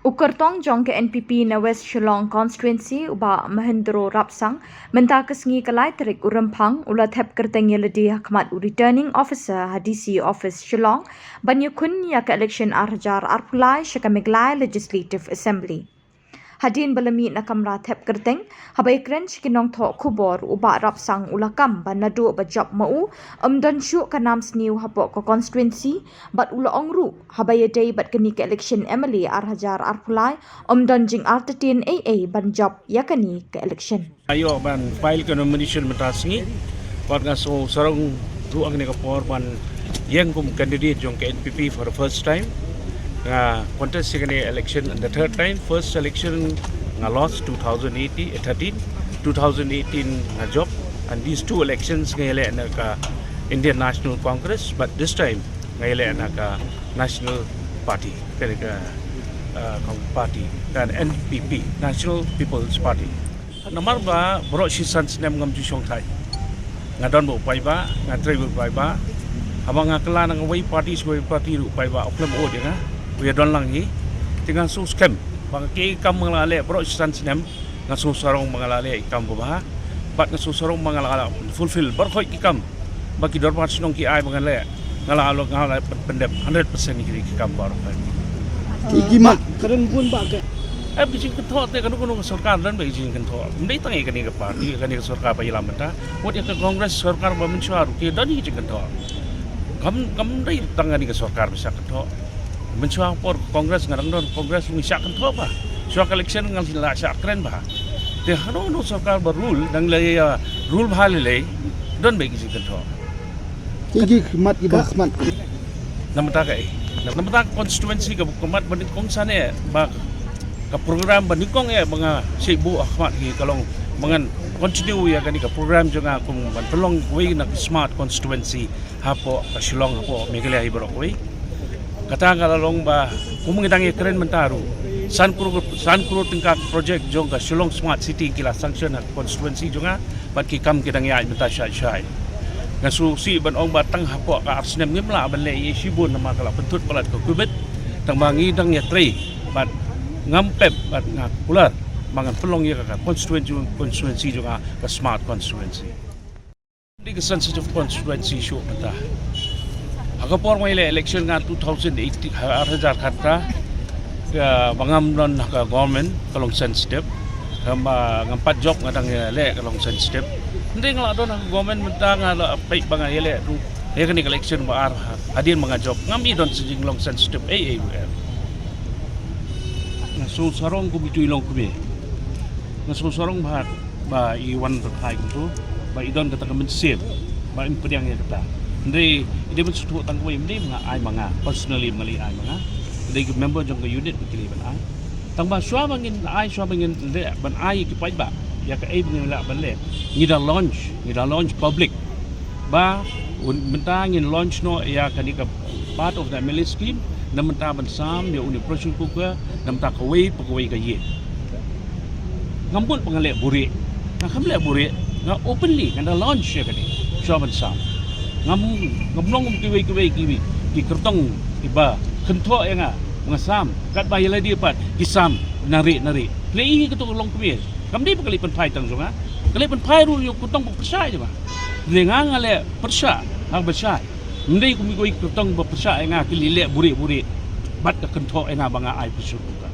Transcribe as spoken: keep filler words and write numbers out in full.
U kyrtong jong ka N P P na West Shillong Constituency, u Bah Mahendro Rapsang, mynta ka sngi ka lai tarik u Rymphang, u la thep kyrteng ïa lade ha khmat u Returning Officer ha D C Office Shillong, ban ïakhun ïa ka election ar hajar arphew lai sha ka Meghalaya Legislative Assembly. Hadien ba la mih na kamra thep kyrteng, haba ïakren sha ki nongthoh khubor, u Bah Rapsang u la kam ba naduh ba jop ma u, ym don shuh ka nam sniew hapoh ka constituency, bad u la ong ruh, haba ïadei bad kane ka election M L A ar hajar arphew lai, ym don jingartatien ei ei ban jop ïa kane ka election. Nga ïoh ban file ka nomination mynta sngi, bad nga sngewsarong ruh ha kane ka por ban ïeng kum candidate jong ka N P P for the first time. Nga contest ïa kane election and the third time. First election nga lost two thousand eighteen, eh, thirteen, two thousand eighteen nga jop, and these two elections nga ïaleh na ka Indian National Congress, but this time nga ïaleh na ka National Party, ka, ka, uh, party, ka N P P, National People's Party. Namar ba baroh shi san snem ngam ju shong thait. Nga don bad u paidbah, nga trei bad u paidbah. Haba nga kylla na kawei party sha kawei party ruh u paidbah u khlem ot ïa nga, u ïadon lang hi. Te nga sngewskhem ba nga, ki kam ba nga la leh baroh shi san snem, nga sngewsarong ba nga la leh ki kam ba bha, bad nga sngewsarong ba nga la fulfill baroh ki kam ba ki dorbar shnong ki ai ba ngan leh, nga la, nga la pyn-, pyndep hundred percent ïa ki kam baroh. Ki, ki mat. Ka don bun ba ka. Eh, ki jingkynthoh te, kano kano ka sorkar don bad ki jingkynthoh. Ym dei tang ïa kane ka party, kane ka sorkar ba ïalam mynta. Wat ïa ka Congress sorkar ba mynshuwa ruh ki don ïa ki jingkynthoh. Kam, kam dei tang kane ka sorkar ba shah kynthoh. Mynshuwa por Congress nga dang don Congress ngi shah kynthoh bha. Shuwa ka election nga la shah kren bha. Te hano hano sorkar ba rule, dang leh, uh, rule bha lei lei, don bad ki jingkynthoh. Ki, ki khmat, ki ba khmat. Namar ka, eh, namar ka constituency ka khmat ba nyngkong sane ba ka program ba nyngkong eh ba nga shait buh ha khmat hi ka long ba ngan continue ïa kane ka program jong nga kum ban pynlong kawei na ki smart constituency hapoh ka Shillong, hapoh Meghalaya hi baroh kawei. Kata ka la long ba kum ngi dang ïakren mynta ruh, san klur, san klur tyngka ka project jong ka Shillong Smart City ki la sanction ha ka constituency jong nga, bad ki kam ki dang ïaid mynta shai shai. Nga sngewsih ban ong ba tang hapoh ka ar snem ngim lah ban leh ei ei shibun namar ka la pynthut palat ka covid. Tang ba ngi dang ïatrei bad ngam pep bad nga kular ba ngan pynlong ïa ka constituency, constituency jong nga ka smart constituency. Dei ka sensitive constituency shuh mynta. Ha ka por ba ngi leh election nga two thousand eighteen, ha ar hajar khatar, ka ba ngam don ha ka government ka long sensitive. Ka ba ngam pat jop nga dang ïaleh ka long sensitive. Hynrei nga la don ha ka government mynta nga la peit ba nga ïaleh ruh ïa kane ka election ba ar, hadien ba nga jop ngam i don sa jinglong sensitive ei ei ruh em. Nga sngewsarong kum itu i longkmie. Nga sngewsarong bha ba i wan pynphai kumto, ba i don kata ka mynsiem ba im pdiang ïa kata. Hynrei i dei ban sngewthuh tang kawei, ym dei ma nga ai ma nga, personally ma nga lei ai ma nga. Hynrei ki member jong ka unit ba ki lei ban ai. Tang ba shuwa ba ngin ai, shuwa ba ngin leh ban ai ïa ki paidbah ïa kaei ba ngin lah ban leh, ngi da launch, ngi da launch public. Ba un, mynta ngin launch noh ïa kane ka part of the M L A scheme, na mynta ban sam ïa une pressure cooker, na mynta kawei pa kawei ka ïing. Ngam mut ba nga leh buhrieh, nga kam leh buhrieh, nga openly nga da launch ïa kane. Shuwa ban sam, ngam, ngam long kum kiwei kiwei ki, ki kyrtong kiba kynthoh ïa nga ba nga sam, katba ïa lade pat ki sam nari nari. Lei hi kato ka longkmie. Kam dei ba ka lei pynphai tang jong nga, ka lei pynphai ruh ïa u kyrtong ba pyrshah ïa nga. Hynrei nga nga leh pyrshah ha kaba shai. Ym dei kum kiwei ki kyrtong ba pyrshah ïa nga, ki lei leh buhrieh buhrieh bad ka kynthoh ïa nga ba nga ai pressure cooker.